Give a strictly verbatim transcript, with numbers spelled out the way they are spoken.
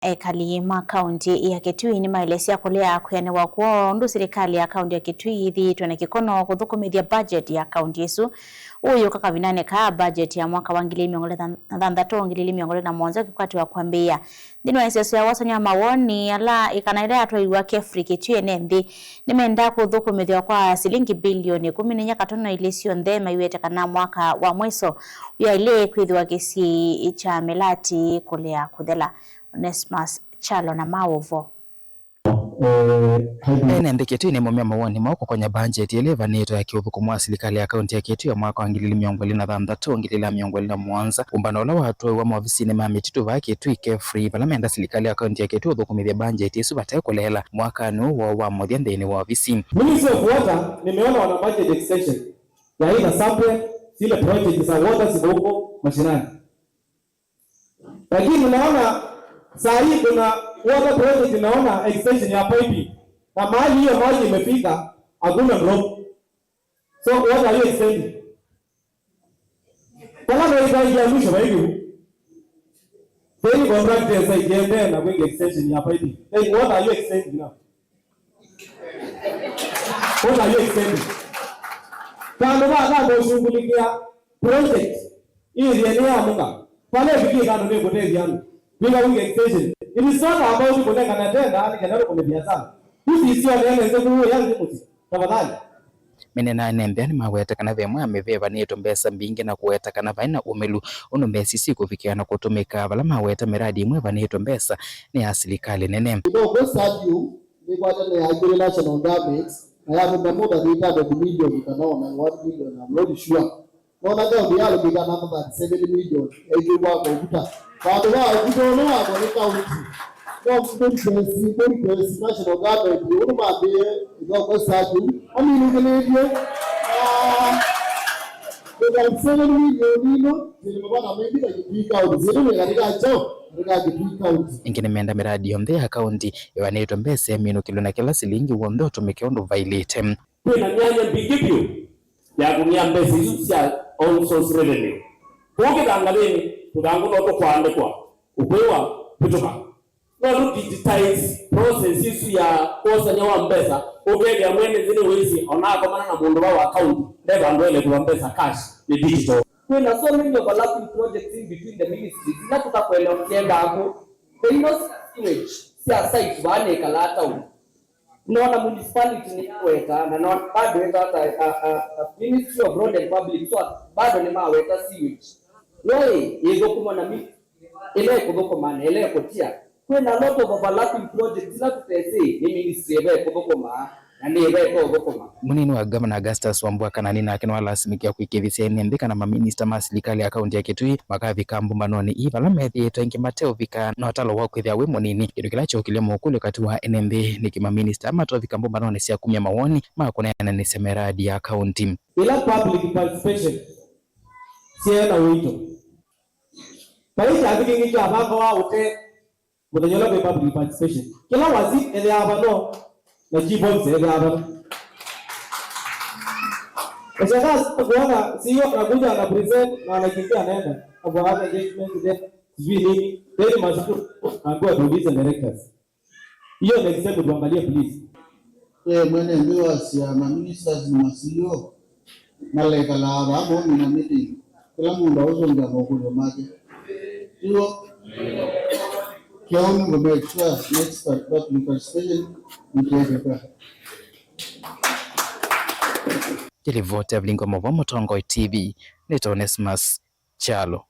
Ekali ma kaunti ya Kitui nĩmaelesya kũlea kwĩanĩwa kwoo ũndũ silikalĩ ya kaunti ya Kitui yĩthĩĩtwe na kĩkono kũthũkũmĩthya budget ya kaunti ĩsu. Ũũ ũyũka kavindanĩ ka budget ya mwaka wa ngili ili mĩongo ĩlĩ na thanthatũ, ngili ili mĩongo ĩlĩ na mũonza ũkĩkwatĩwa kwambĩĩa. Nthĩnĩ wa ĩseso ya wosany'a wa mawoni, ala ĩkana ĩla yatwaiwa Kefri Kitui, ene nthĩ nĩmendaa kũthũkũmĩthw'a kwa silingi bilioni ĩkũmi na inya katono ilĩ syonthe maiwete kana mwaka wa mwĩso ũyaĩle kwĩthĩwa kĩsiĩĩ kya mĩlati kũlea kũthela. Onesmus Kyalo na maũvo. Ene nthĩ Kitui nĩmaumya mawoni moo kũkonya mbanjeti ĩla ĩvanĩtwe ya kĩũthũkũmi wa silikalĩ ya kaunti ya Kitui ya mwaka wa ngili ili mĩongo ĩlĩ na thanthatũ, ngili ili mĩongo ĩlĩ na mũonza, ũmbano ũla watwaiwa maovisinĩ ma mĩtitũ vaa Kitui Kefri, vala menda silikalĩ ya kaunti ya Kitui ũthũkũmĩthye mbanjeti ĩsu vate kũleela mwakanĩ ũũ woo wa mũthya nthĩnĩ wa ovisi. Ministry of Water, nimeona wana budget extension ya either somewhere, zile project za water ziko huko mashinani. Lakini naona saa hii kuna water project, naona extension ya piping. Na mahali hiyo maji imefika, hakuna drop. So what are you extending? Kala ndio itaingia mwisho wa hiyo. Then contract ya site iende na kuingia extension ya piping. Then what are you extending now? What are you extending? Kando va kando ushughulikia project. Ĩthĩe nĩyamũka. Vala ĩvikie kando nĩkũtethya andũ. Wĩka wĩka extension. It is not about kũnengana tenda nĩ kana ũkũne biashara. Hizi sio nene nzemu ya nzemu. Tafadhali. Mĩnene ene nthĩ nĩmaweta kana ve ĩmwe ya mĩveva nĩĩtwe mbesa mbingĩ na kũweta kana vai na ũmĩlu ũndũ mbesa isu ikũvikĩa na kũtũmĩka. Vala maweta mĩradi ĩmwe ĩvanĩtwe mbesa nĩ ya silikalĩ nene. Ithokw'e stadium nĩkwatene ya National Government na yatũmĩa more than eight hundred million kana ona one million, I'm not sure. Nona kaunti yalũmĩka na thirty-seven million yaitũ kwaka ũvuta. Vandũ va ũvuta ũla wakwa nĩ kaunti. No kũripesi, kũripesi National Government ũndũ mambĩĩe Ithokw'e stadium maminũkĩlĩtye. Ah, thirty-seven million ino syĩna mavata maingĩ ta Kitui County. Syĩtũ nĩ katika chao, katika Kitui County. Ĩngĩ nĩmenda mĩradi yonthe ya kaunti ĩvanĩtwe mbesa ĩminũkĩlwe na kĩla silingi w'onthe ũtũmĩke ũndũ vaĩlĩte. Kwĩna myanya mbingĩ vyũ ya kũmya mbesa isu sya own source revenue. Kũu kĩthangathĩnĩ, tũthangũ no tũkwaandĩkwa ũkwĩwa vĩtũka. No tũ digitize process isu ya kwosany'a wa mbesa, ũkethĩa mwene nthĩ nĩwĩsĩ ona akomana na mũndũ va wa account, nde vandũ ele kũva mbesa cash, nĩ digital. Kwĩna so many overlapping projects in between the ministries ila tũtakwenda ũkĩenda akũ. They know sewage sya site vaa nĩkalaa town. Nona municipality nĩyaweta, na nona bado ĩtata, a, a, a, Ministry of Road and Public Works bado nĩmaweta sewage. Yo ĩ, yĩthũkũma na mi, ĩla ĩkũthũkũma na ĩla ĩkũtia. Kwĩna lot of overlapping projects ila tũtesĩ nĩ ministry ĩva ĩkũthũkũma na nĩ ĩva ĩtothũkũma. Mũnini wa Ngavana Augustus Wambua Kanani nake nĩwalasimĩkĩa kũĩkĩĩthya ene nthĩ kana maminista ma silikalĩ ya kaunti ya Kitui makavika mbũmbanonĩ ii vala methĩĩtwe aingĩ mateũvika na ũtalo wa kwĩthĩa wĩ mũnini, kĩndũ kĩla kyookĩlya mokũlyo katĩ wa ene nthĩ nĩkĩ maminista matovika mbũmbanonĩ sya kumya mawoni ma kũneenanĩsya mĩradi ya kaunti. Ĩla public participation syaĩ na ũito, vai kyathĩ kĩngĩ kyavangawa ũtee mũthenya ũla kwĩ public participation. Kĩla waziri ethĩawa vano na chief officer ethĩawa vano. Nashangaa sana kuona C E O anakuja ana present na anakimbia anaenda. Hapo hapa engagement there, sijui nini. Then masukuru naambiwa tuulize directors. Hiyo next time tuangalie please. Ve mwene nthĩ wasya ma ministers na ma C E O malekalaa vaa momina meeting, kĩla mũndũ aũsũngĩa mokũlyo make. Tiw'o? Kĩu nĩ kũ make sure next public participation nĩkĩekĩka. Yĩ livoti ya Vilingi wa Mauvoo Mũtongoi T V, nĩtawa Onesmus Kyalo.